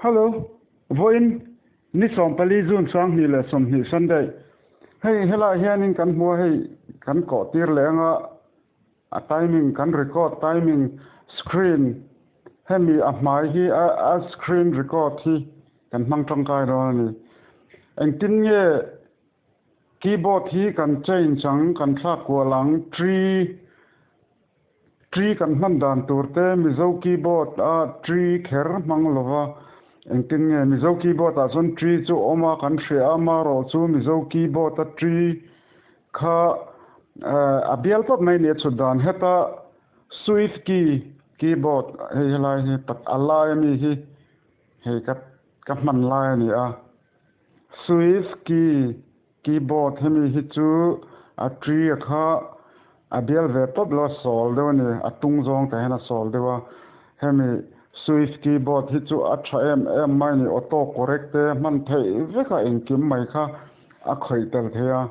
Hello, vawiin ni 14 June 2020 Sunday. Hei helaiah hianin kan hmu a, hei kan kawh tir leh anga a timing kan record timing screen hemi a hmai hi a screen record hi kan hmang tangkai dawn a ni. Engtin nge keyboard hi kan change ang, kan thlak kual ang, tree Tree kan hman dan tur te Mizo keyboard a tree kher hmang lova engtin nge Mizo keyboard ah chuan tree chu awm a kan hria a marawh chu Mizo keyboard a tree kha a bial pawp mai ni a chhut dan heta Swift key keyboard hei helai hi pat a lai ami hi hei ka ka hman lai a ni a Swift key Keyboard hemi hi chu a tree a kha a bial ve tawp lo a sawl deuh a ni, a tung zawng tah hian a sawl deuh a, hemi Swift keyboard hi chu a tha em em mai a ni, auto correct te hman theih vek a engkim mai kha a khawih tel thei a,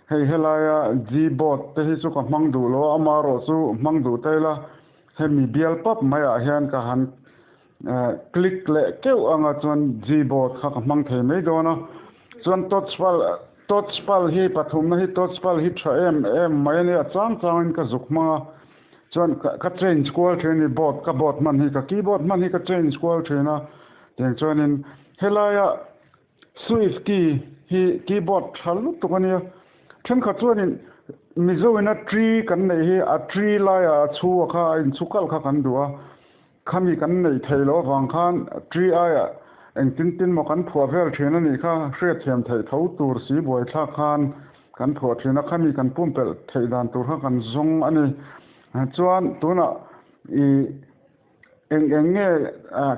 hei helaia Gboard te hi chu ka hmang duh lo a, amaherawh chu hmang duh ta ila hemi bial pap maiah hian ka han Click leh keuh anga chuan Gboard kha ka hmang thei mai dawn a, chuan touch pal touch pal hi pathumna hi touch pal hi tha em em mai a nia chang changin ka zuk hmang a, chuan ka change kual thin a ni board ka board hman hi ka keyboard hman hi ka change kual thin a, tiang chuanin helaia Swift key hi keyboard tha lutuk a nia, thenkhat chuanin Mizo ina tree kan neih hi a tree laiah a chhu a kha a inchhu kalh kha kan duh a, Khami kan neih theih loh avang khan tree aiah engtin tin maw kan phuah vel thin a nih kha hriatthiam theih tho tur si buaithlak khan kan phuah thin a, khami kan pumpelh theih dan tur kha kan zawng a ni. Chuan tunah i eng eng nge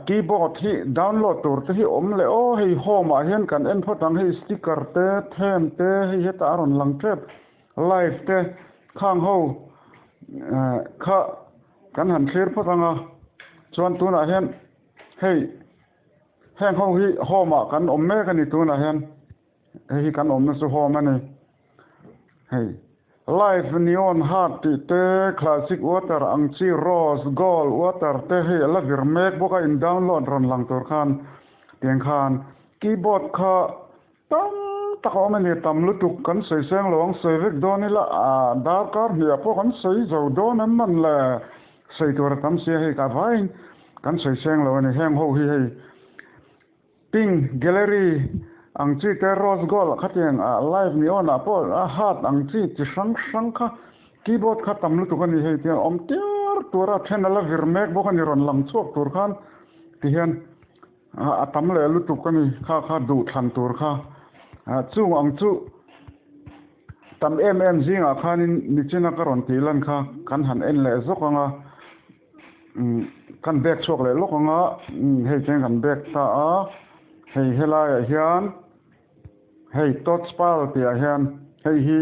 keyboard hi download tur te hi awm leh aw, hei home ah hian kan en phawt ang, hei sticker te, theme te, hei hetah a rawn lang tep, live te khang ho kha Kan han thlir phawt ang a, chuan tunah hian hei heng ho hi home ah kan awm mek a ni tunah hian hei hi kan awmna chu home a ni. Hei live neon heart tih te classic water ang chi rose gold water te hei a la vir mek bawk a in download rawn lang tur khan tiang khan keyboard kha Tam tak a awm a ni, tam lutuk kan sawi seng lo ang, sawi vek dawn ila a darkar hniah pawh kan sawi zo dawn em man le, sawi tur a tam sia hei ka vaiin kan sawi seng lo a ni, heng ho hi hei pink gallery ang chi te rose gold khatiang ah live ni awn ah pawh a heart ang chi chi hrang hrang kha keyboard kha tam lutuk a ni hei tiang awm tiar tur a then a la vir mek bawk a ni rawn lang chhuak tur khan tihian. A tam leh lutuk a ni, kha kha duh thlan tur kha. Chung ang chu tam em em zingah khanin nichina ka rawn tih lan kha kan han en leh zawk ang a, kan bag chhuak leh lawk ang a, hei chuan kan bag ta a, hei helaiah hian hei touch pal tihah hian hei hi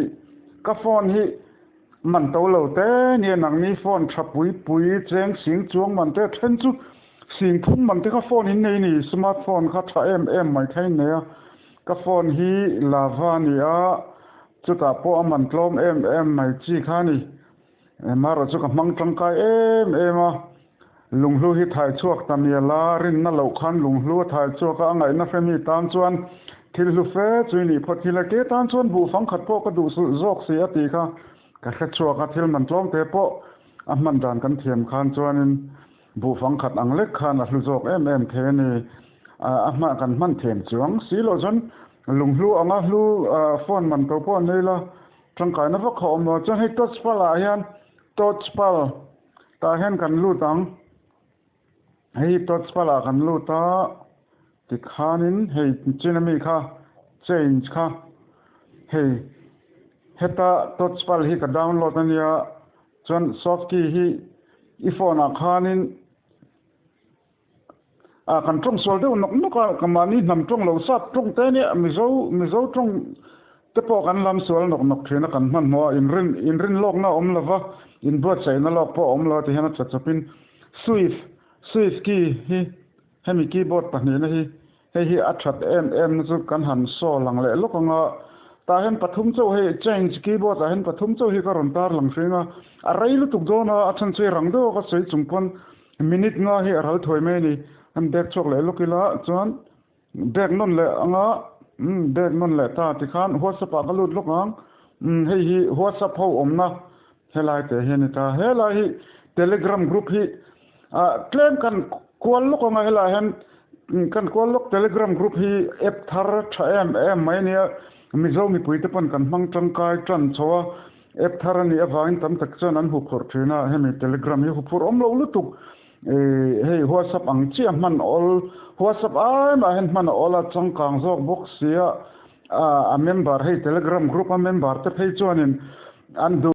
ka phone hi man to lo te nia nangni phone tha pui pui cheng sing chuang man te then chu Sing phung man te kha phone in nei ni, smart phone kha tha em em mai kha in nei a, ka phone hi lava a ni a, chutah pawh a man tlawm em em mai chi kha a ni. Marawh chu ka hmang tangkai em em a, lunghlu hi thai chhuak ta mial a, rinna loh khan lunghlu a thai chhuak a, a ngaihna hre mi tan chuan thil hlu fe chu i nih phawt hi le, ke tan chuan buh fangkhat pawh ka duh zawk si a tih kha ka hre chhuak a, thil man tlawm te pawh a hman dan kan thiam khan chuanin Buhfang khat ang lek khan a hlu zawk em em thei a ni. A hma kan hman thiam chuang si loh chuan lunghlu anga hlu phone man to pawh an nei la, tangkaina vak kha awm lo. Chuan hei touch pal ah hian touch pal tah hian kan lut ang. Hei hi touch pal ah kan lut a, tikhanin hei chin ami kha change kha hei heta touch pal hi ka download a nia. Chuan soft key hi i phone ah khanin ah kan tawng sual deuh nawk nawk a, ka mahni hnam tawng lo sap tawng te nia Mizo Mizo tawng te pawh kan lam sual nawk nawk thin a kan hmanhmawh a, inrin inrin lawkna a awm lova, inbuatsaihna lawk pawh a awm lo a ti hian a tla chawpin Swift Swift key hi hemi keyboard pahnihna hi Hei hi a that em em na chu kan han saw lang leh lawk ang a, tah hian pathum chauh hei change keyboard ah hian pathum chauh hi ka rawn tar lang hring a, a rei lutuk dawn a, a chhan chu i rang deuh a ka sawi chung pawn minute nga hi a ral thuai mai a ni. Kan back chhuak leh lawk ila chuan back nawn leh anga umm back nawn leh ta tikhan whatsapp ah ka lut lawk ang umm hei hi whatsapp ho awmna helai te hi a ni ta helai hi telegram group hi ah tlem kan kual lawk anga helai hian kan kual lawk telegram group hi app thar tha em em mai a nia mizo mipui te pawn kan hmang tangkai tan chho a app thar a nih avangin tam tak chuan an huphurh thin a hemi telegram hi huphurh awm lo lutuk. Hei WhatsApp ang chiah hman awl, WhatsApp ai mah hian hman a awl a, changkang zawk bawk sia a member hei Telegram group a member te phei chuanin an duh.